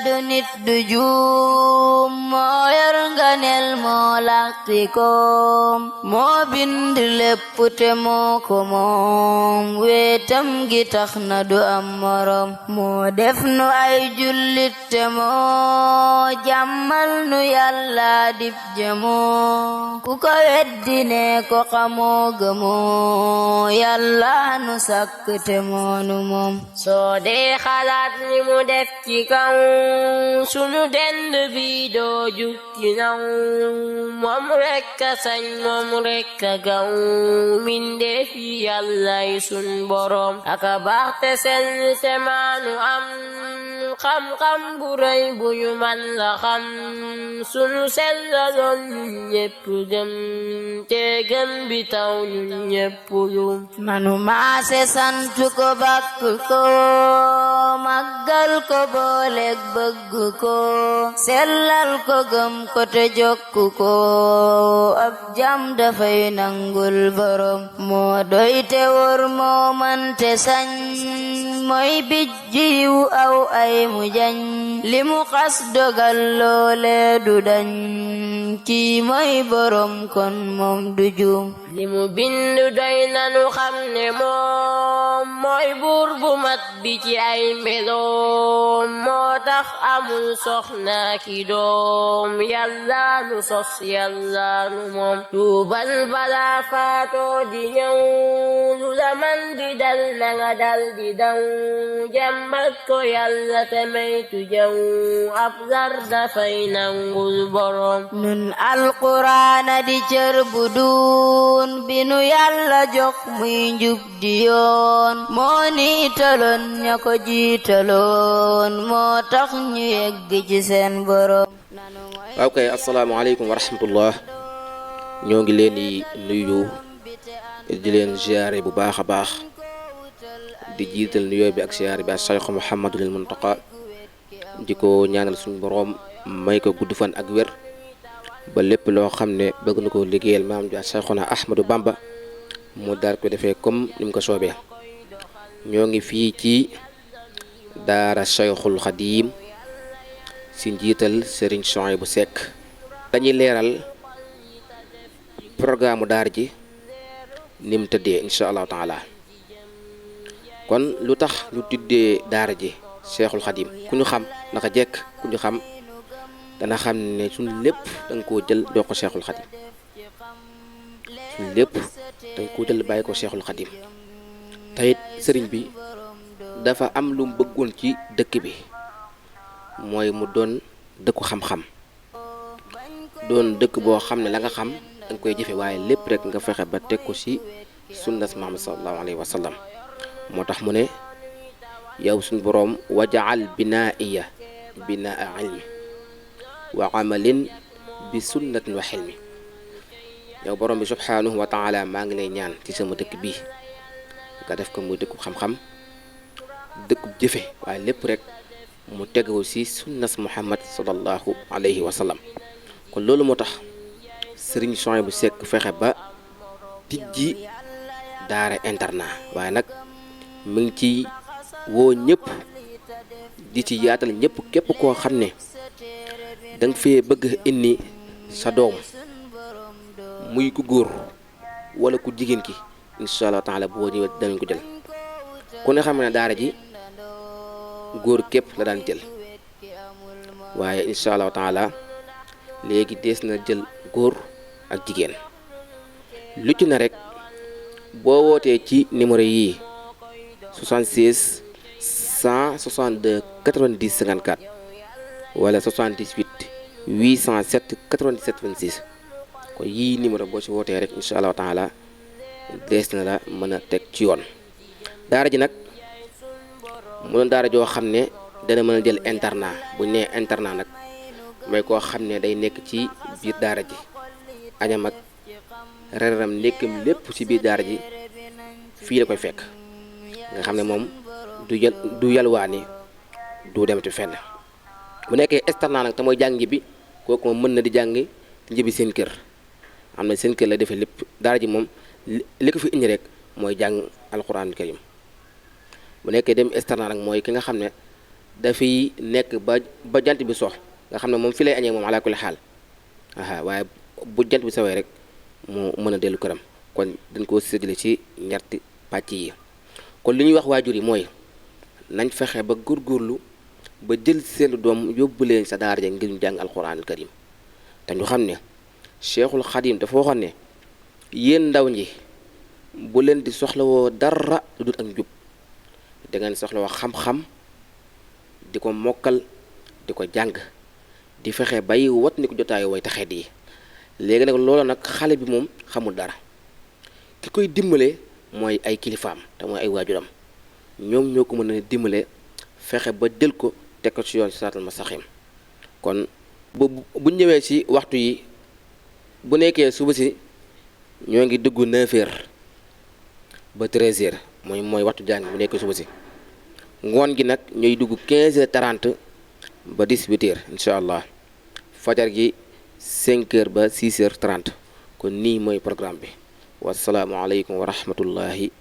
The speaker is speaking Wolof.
du nit du juum moo yor nganeel moo laqti koom moo bind lépp te moo ko moom weetam gi tax na du am morom moo def nu ay jullit te moo jàmmal nu yàlla dib jëmoo ku ko weddi ne ko xamoo gëmoo yàlla nu sàkk te moonu moom soo dee xalaat li mu def ci kaw sunu dend bi doo jukki naw moom rekk a sañ moom rekk a gaw mindeef yi yàllay sun boroom aka baax te sell te maanu am xam-xam bu rëy bu ñu man la xam sunu sellaloon ñun ñépp gëm te gëm bi taw ñun ñépp lum nanu maase sant ko bàkk ko màggal ko booleeg bëgg ko sellal ko gëm ko te jokku ko ab jam dafay nangul borom moo doy te wor moo man te sañ mooy bijjiwu aw ay mu jañ li mu xas dogal loole du dañ kii mooy borom kon moom du juum li mu bind doy nanu xam ne moom mooy buur bu mat bi ci ay meloom moo tax amul soxna ki doom yàlla nu sos yàlla nu moom tuubal balaa faatoo di ñëw lu la man di dal na nga dal di daw jàmbat ko yàlla te maytu jaw ab lar dafay nangul borom nun alquraana di cër bu duun bi nu yàlla jox muy njub di yoon moo niitaloon ña ko jiitaloon moo tax ñu yegg ci seen borom waaw kay asalaamaaleykum wa rahmatullah ñoo ngi leen di nuyu di leen ziyaare bu baax a baax di jiital nuyoo bi ak ziyaare bi ak Cheikh Mouhamadul Muntaqa di ko ñaanal suñu boroom may ko gudd fan ak wér ba lépp loo xam ne bëgg na ko liggéeyal maam ja Cheikhuna Ahmadou Bamba mu daal ko defee comme ni mu ko soobee ñoo ngi fii ci daara Cheikhul Khadim si njiital Serigne Souhaïbou Seck dañuy leeral programme daara ji ni mu tëddee incha allahu taala kon lu tax ñu tuddee daara ji Cheikhul Khadim ku ñu xam naka jekk ku ñu xam dana xam ne suñ lépp danga koo jël doo ko Cheikhul Khadim suñ lépp danga koo jël bàyyi ko Cheikhul Khadim tayit sëriñ bi dafa am lu mu bëggoon ci dëkk bi mooy mu doon dëkku xam-xam doon dëkk boo xam ne la nga xam danga koy jëfe waaye lépp rek nga fexe ba teg ko ci sunnas Muhammad sallallahu alayhi wa sallam moo tax mu ne yow suñ boroom wajaal binaiya binaa ilmi wa amalin bi sunnatin wa xilmi yow borom bi subhanahu wa taala maa ngi lay ñaan ci sama dëkk bii nga def ko muy dëkku xam-xam dëkkub jëfe waaye lépp rek mu tegawu ci sunnas Muhammad sallallahu alayhi wa sallam kon loolu moo tax Serigne Souhaïbou Seck fexe ba tijji daara internat waaye nag mi ngi ci woo ñëpp di ci yaatal ñëpp képp koo xam ne danga fee bëgg indi sa doom muy ku góor wala ku jigéen ki incha allah taala boo ñëwee danañ ko jël ku ne xam ne daara ji góor képp la daan jël waaye incha allah taala léegi dees na jël góor ak jigéen lu ci na rek boo wootee ci numéro yii 76 162 90 54 wala 78 807 97 26 kon yii numéro boo ci wootee rek incha allahu taala dees na la mën a teg ci yoon daara ji nag mu doon daara joo xam ne dana mën a jël internat bu ñu nee internat nag mooy koo xam ne day nekk ci biir daara ji añam ak reeram nekkam lépp ci biir daara ji fii la koy fekk nga xam ne moom du yalwaani du dem ci fenn bu nekkee externat nag te mooy jàng bi kooku moom mën na di jàng njëbi seen kër am na seen kër la defee lépp daara ji moom li ko fi indi rek mooy jàng alxuraanul karim bu nekkee dem externat nag mooy ki nga xam ne dafay nekk ba jant bi sox nga xam ne moom fi lay añee moom ala kulli xaal waaye bu jant bi sawee rek mu mën a dellu këram kon dañ koo séddale ci ñetti pàcc yi kon li ñuy wax waajur yi mooy nañ fexe ba góorgóorlu ba jël seen doom yóbbu leen sa daara ja ngir ñu jàng alquranul karim te ñu xam ne cheikhul xadim dafa waxoon ne yéen ndaw ñi bu leen di soxlawoo dara lu dul ak njub da ngeen soxlawoo xam-xam di ko mokkal di ko jàng di fexe bay wat ni ko jotaayu way taxeet yi léegi nag loolu nag xale bi moom xamul dara ki koy dimbale mooy ay kilifaam te mooy ay waajuram ñoom ñoo ko mën a dimbale fexe ba jël ko teg ko ci yoon ci siraatal mustaqim kon bu ñëwee ci waxtu yi bu nekkee suba si ñoo ngi dugg 9h ba 13h mooy waxtu jàng bu nekkee suba si ngoon gi nag ñooy dugg 15h30 ba 18h incha allah fajar gi 5h ba 6h30 kon nii mooy programme bi wasalaamualeykum wa rahmatullahi